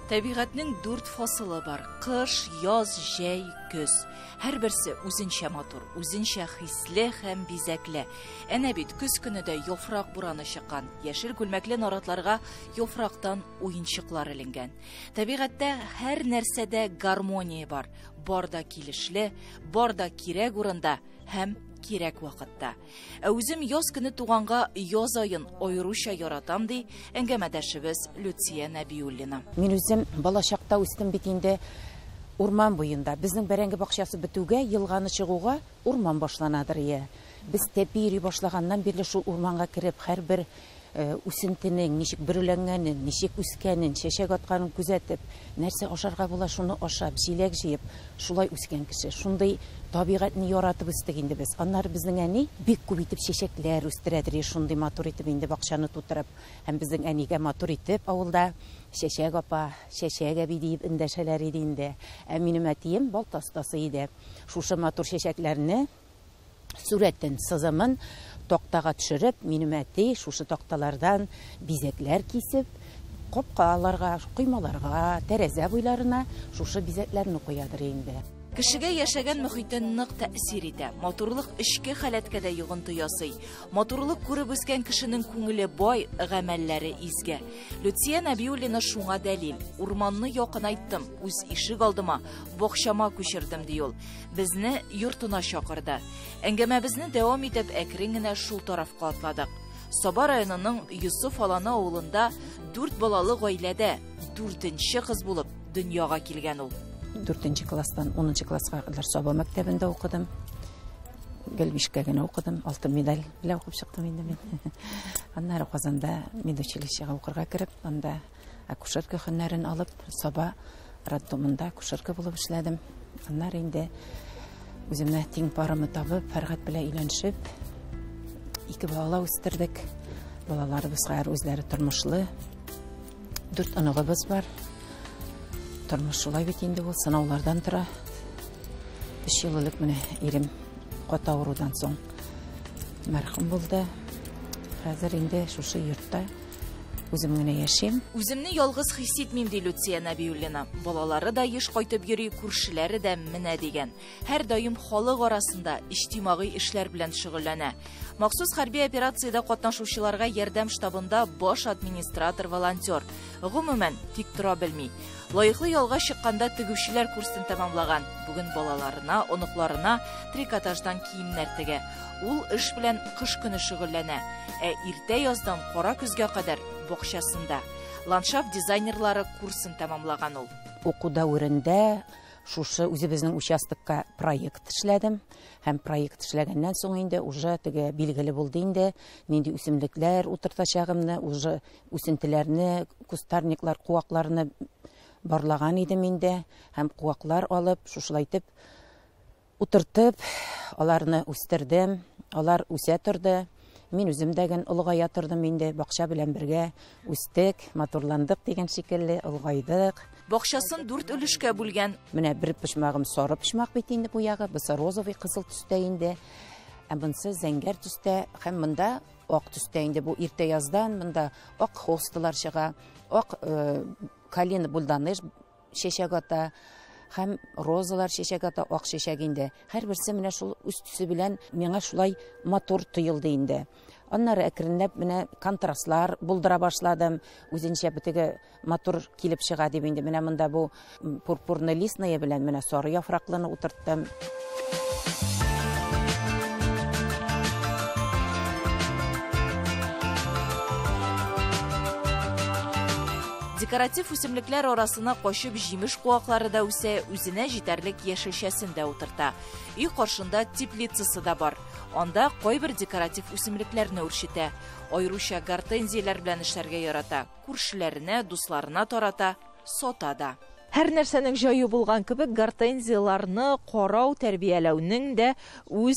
Табигатьнең дүрт фасылы бар: кыш, яз, җәй, көз. Һәрберсе үзенчә матур, үзенчә хисле һәм бизәкле. Әнә бит көз көне дә яфрак бураны чыккан. Яшел күлмәкле наратларга яфрактан уенчыклар эленгән. Табигатьтә һәр нәрсәдә гармония бар. Бар да килешле, бар да кирәк урында һәм кирәк вакытта. Ә үзем яз көне туганга яз аен аеруча яратам, ди әңгәмәдәшебез Люция Нәбиуллина. Мин үзем балачакта үстем бит инде урман буенда. Безнең бәрәңге бакчасы бетүгә, елганы чыгуга урман башланадыр ие. Без тәпи йөри башлаганнан бирле шул урманга кереп, һәрбер үсентенең ничек бөреләнгәнен, ничек үскәнен, чәчәк атканын күзәтеп, нәрсә ашарга була, шуны ашап, җиләк җыеп, шулай үскән кеше. Шундый табигатьне яратып үстек инде без. Аннары безнең әни бик күп итеп чәчәкләр үстерәдер, шундый матур итеп инде бакчаны тутырып. Һәм безнең әнигә матур итеп авылда чәчәк апа, чәчәк әби диеп эндәшәләр иде инде. Ә минем әтием балта остасы иде. Шушы матур чәчәкләрне сурәтен, сызымын тактага төшереп, минем әти шушы такталардан бизәкләр кисеп, капкаларга, коймаларга, тәрәзә буйларына шушы бизәкләрне куядыр инде. Кешегә яшәгән мөхите нык тәэсир итә. Матурлык эчке халәткә дә йогынты ясый. Матурлык күреп үскән кешенең күңеле бай, гамәлләре изге. Люция Нәбиуллина шуңа дәлил. Урманны якынайттым, үз ишек алдыма, бакчама күчердем, ди ул. Безне йортына чакырды. Әңгәмәбезне дәвам итеп, әкрен генә шул тарафка атладык. Саба районының Йосыф Аланы авылында 4 балалы гаиләдә 4нче кыз булып дөньяга килгән ул. 4нче класстан 10нчы класска кадәр Саба мәктәбендә укыдым. Гел бишкә генә укыдым, алтын медаль белән укып чыктым инде мин. Аннары Казанда медучилищега укырга кереп, анда акушерка һөнәрен алып, Саба роддомында акушерка булып эшләдем. Аннары инде үземә тиң парымы табып, Фәргать белән өйләнешеп, 2 бала үстердек. Балаларыбыз хәзер үзләре тормышлы. 4 оныгыбыз бар. Тормыш шулай бит инде ул, сынаулардан тора. 3 ел элек менә ирем каты авырудан соң мәрхүм булды. Хәзер инде шушы йортта үзем генә яшим. Үземне ялгыз хис итмим, ди Люция Нәбиуллина. Балалары да еш кайтып йөри, күршеләре дә менә дигән. Һәр даим халык арасында иҗтимагый эшләр белән шөгыльләнә. Махсус хәрби операциядә катнашучыларга ярдәм штабында баш администратор волонтер. Гомумән, тик тора белми. Лаеклы ялга чыкканда тегүчеләр курсын тәмамлаган. Бүген балаларына, оныкларына трикотаждан киемнәр тегә. Ул эш белән кыш көне шөгыльләнә. Ә иртә яздан кара көзгә кадәр бакчасында. Ландшафт дизайнерлары курсын тәмамлаган ул. Уку дәверендә шушы үзебезнең участокка проект эшләдем. Һәм проект эшләгәннән соң инде уже теге билгеле булды инде, нинди үсемлекләр утыртачагымны, уже үсентеләрне, кустарниклар, куакларны барлаган идем инде. Һәм куаклар алып, шушылай итеп утыртып, аларны үстердем. Алар үсә торды. Мин үзем дә гел олыгая тордым инде, бакча белән бергә үстек, матурландык дигән шикелле, олыгайдык. Бакчасын 4 өлешкә бүлгән. Менә бер почмагым сары почмак бит инде бу ягы, бусы розовый кызыл төстә инде. Ә бунысы зәңгәр төстә һәм монда ак төстә инде. Бу иртә яздан монда ак хосталар чыга, ак калина бульданыш чәчәк ата һәм розалар чәчәк ата, ак чәчәк инде. Һәрберсе менә шул үз төсе белән миңа шулай матур тоелды инде. Аннары әкренләп менә контрастлар булдыра башладым. Үзенчә битеге матур килеп чыга дип инде. Менә монда бу пурпурный листная белән менә сары яфраклыны утырттым. Декоратив үсемлекләр арасына качып җимеш куаклары да үсә, үзенә җитәрлек яшелчәсен дә утырта. Өй каршында теплицасы да бар. Анда кайбер декоратив үсемлекләрне үрчетә. Аеруча гортензияләр белән эшләргә ярата. Күршеләренә, дусларына тарата, сата да. Һәр нәрсәнең җае булган кебек, гортензияләрне карау, тәрбияләүнең дә үз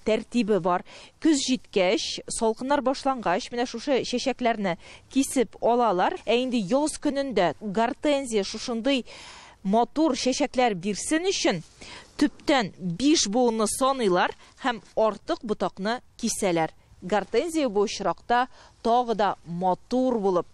тәртибе бар. Көз җиткәч, салкыннар башлангач, менә шушы чәчәкләрне кисеп алалар. Ә инде яз көнендә гортензия шушындый матур чәчәкләр бирсен өчен төптән 5 буынны саныйлар һәм артык ботакны кисәләр. Гортензия бу очракта тагы да матур булып,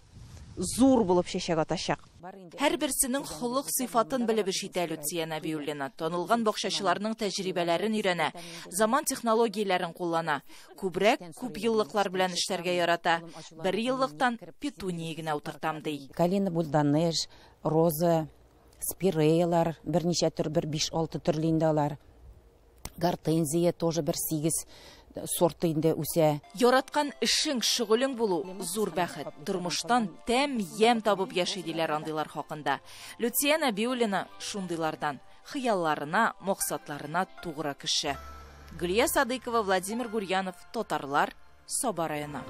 зур булып чәчәк атачак. Һәрберсенең холык-сыйфатын белеп эш итә Люция Нәбиуллина. Танылган бакчачыларның тәҗрибәләрен өйрәнә, заман технологияләрен куллана. Күбрәк күпьеллыклар белән эшләргә ярата. Бер еллыктан петуния генә утыртам, ди. Калина бульданеж, роза, спиреялар, берничә төр, бер 5-6 төрле инде алар. Гортензия тоже бер 8 сорты инде үсә. Яраткан эшең, шөгылең булу зур бәхет. Тормыштан тәм, ямь табып яши диләр андыйлар хакында. Люция Нәбиуллина шундыйлардан. Хыялларына, максатларына тугры кеше. Гөлия Садыйкова, Владимир Гурьянов, Татарлар, Саба районы.